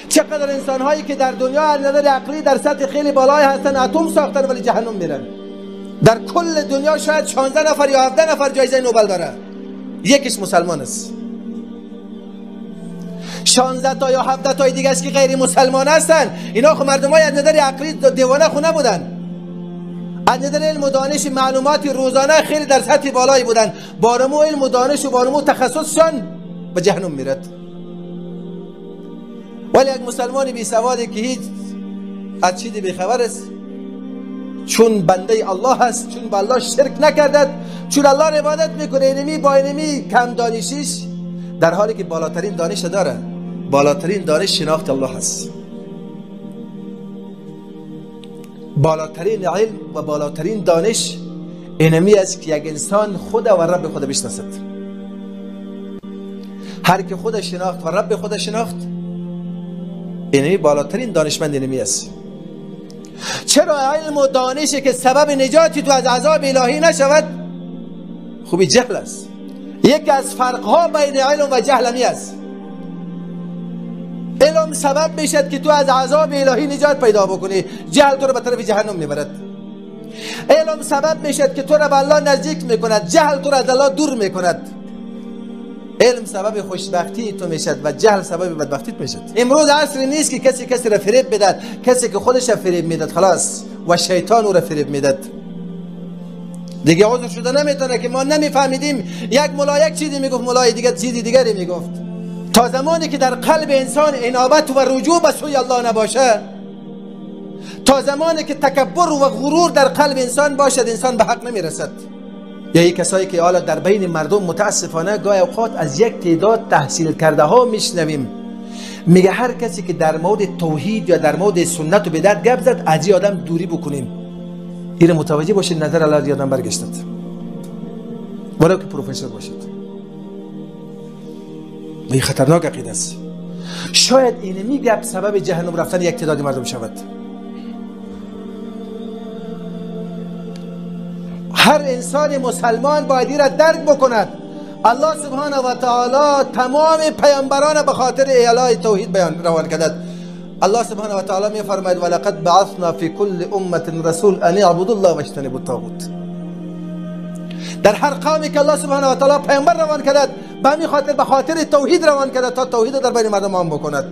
چقدر انسان هایی که در دنیا از نظر عقلی در سطح خیلی بالای هستن، اتم ساختن ولی جهنم میرن. در کل دنیا شاید 16 نفر یا 17 نفر جایزه نوبل داره، یکیش مسلمان است. 16 تا یا 17 تای دیگه است که غیر مسلمان هستن. اینا خب مردمای از نظر عقلی دیوانه خو نبودن، از نظر علم و دانش معلومات روزانه خیلی در سطح بالایی بودن. بارمو علم و دانش و بارمو تخصصشان به جهنم میرد. ولی یک مسلمان بی سوادی که هیچ از چیزی بی خبر است، چون بنده الله هست، چون به الله شرک نکردد، چون الله را عبادت میکنه، اینمی با اینمی کم دانشیش، در حالی که بالاترین دانش داره، بالاترین دانش شناخت الله هست، بالاترین علم و بالاترین دانش اینمی است که یک انسان خود و رب خود بشناسد. هر که خود شناخت و رب خود شناخت، اینمی بالاترین دانشمند اینمی است. چرا علم و دانشی که سبب نجاتی تو از عذاب الهی نشود خوبی جهل است. یکی از فرقها بین علم و جهل همی است. علم سبب میشد که تو از عذاب الهی نجات پیدا بکنی، جهل تو رو به طرف جهنم میبرد. علم سبب میشد که تو رو به الله نزدیک میکند، جهل تو رو از الله دور میکند. علم سبب خوشبختی تو میشد و جهل سبب بدبختی تو میشد. امروز عصر نیست که کسی کسی را فریب بدهد، کسی که خودش را فریب میداد خلاص و شیطان او را فریب میداد. دیگه عذر شده نمیتونه که ما نمیفهمیدیم. یک ملا یک چیزی میگفت، ملای دیگه چیزی دیگری میگفت. تا زمانی که در قلب انسان انابت و رجوع به سوی الله نباشه، تا زمانی که تکبر و غرور در قلب انسان باشد، انسان به حق نمیرسد. یا یک کسایی که حالا در بین مردم متاسفانه گاهی اوقات از یک تعداد تحصیل کرده ها میشنویم، میگه هر کسی که در مورد توحید یا در مورد سنت و بدعت گپ زد، از این آدم دوری بکنیم. این متوجه باشید، نظر الله یادم برگشتد، ولو که پروفسور باشد. این خطرناک عقیده است. شاید اینمی گپ سبب جهنم رفتن یک تعداد مردم شود. هر انسان مسلمان باید این را درک بکند. الله سبحانه و تعالی تمام پیامبران به خاطر اعلای توحید بیان روان کردد. الله سبحانه و تعالی می فرماید ولقد بعثنا فی کل امه رسول ان اعبدوا الله واجتنبوا الطاغوت. در هر قومی که الله سبحانه و تعالی پیامبر روان کرد، به همین خاطر به خاطر توحید روان کرد تا توحید در بین مردم عام بکند.